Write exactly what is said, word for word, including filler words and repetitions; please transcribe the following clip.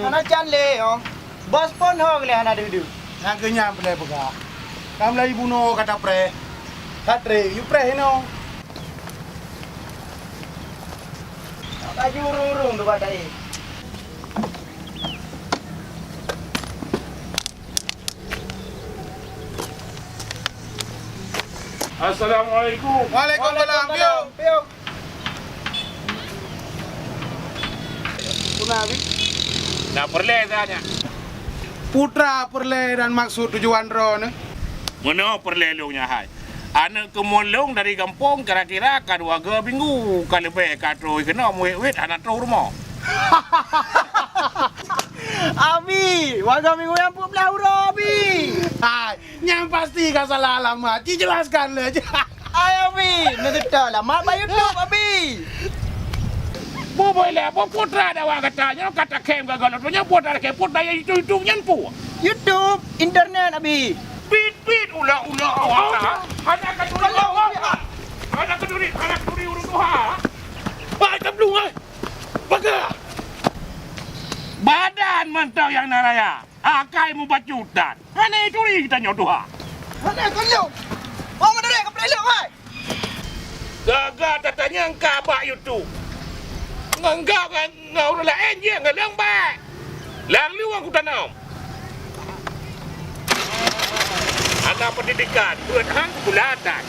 Hana can lé, oh. Bos phôn ho lé hana deuh-deuh. Nyang keu nyan peureulèe peugah. Ka mulai bunoe ka tapreh. Ka trép, yue preh inoe. Baju ureueng-ureueng tu bak taé. Assalamualaikum. Waalaikumsalam. Piye? Peue na, Abi? Na peureulèe tanya. Peue treuk peureulèe dan maksud tujuan droeneuh? Meunoe peureulèe lôn nyan hai. Aneuk keumuen lôn dari gampông kira-kira ka dua go minggu, ka leubeh ka trôh keunoe meuwét-wét hana trôh rumoh. Abi, dua go minggu nyang peuet blah uroe, Abi. Hai, nyang pasti ka salah alamat. Ci jelaskan lé. Hai, Abi, neugeutô alamat bak YouTube, Abi. Bubui lé, peue treuk dawa gata nyoe ka takhém gagal lôn tunyok peue treuk, peue treuk YouTube, YouTube nyan peue? YouTube, internet, Abi. Bit-bit, ulah-ulah awak. Hana keuturi awak. Hana keuturi, hana keuturi ureueng tuha. Hai, tablueng, hai. Bagaih. Badan mantong nyang na raya. Akai mubacut dan. Hana turi geutanyoe tuha. Hana keuneuk. Wah, meudeh ka peuleueh, hai. Gaga tatanyong ka bak YouTube. Ngon gak ngon, ngon ureueng laén jih ngon lôn bak. Lam luwang kutanom. Hana pendidikan, buet han seukula tan.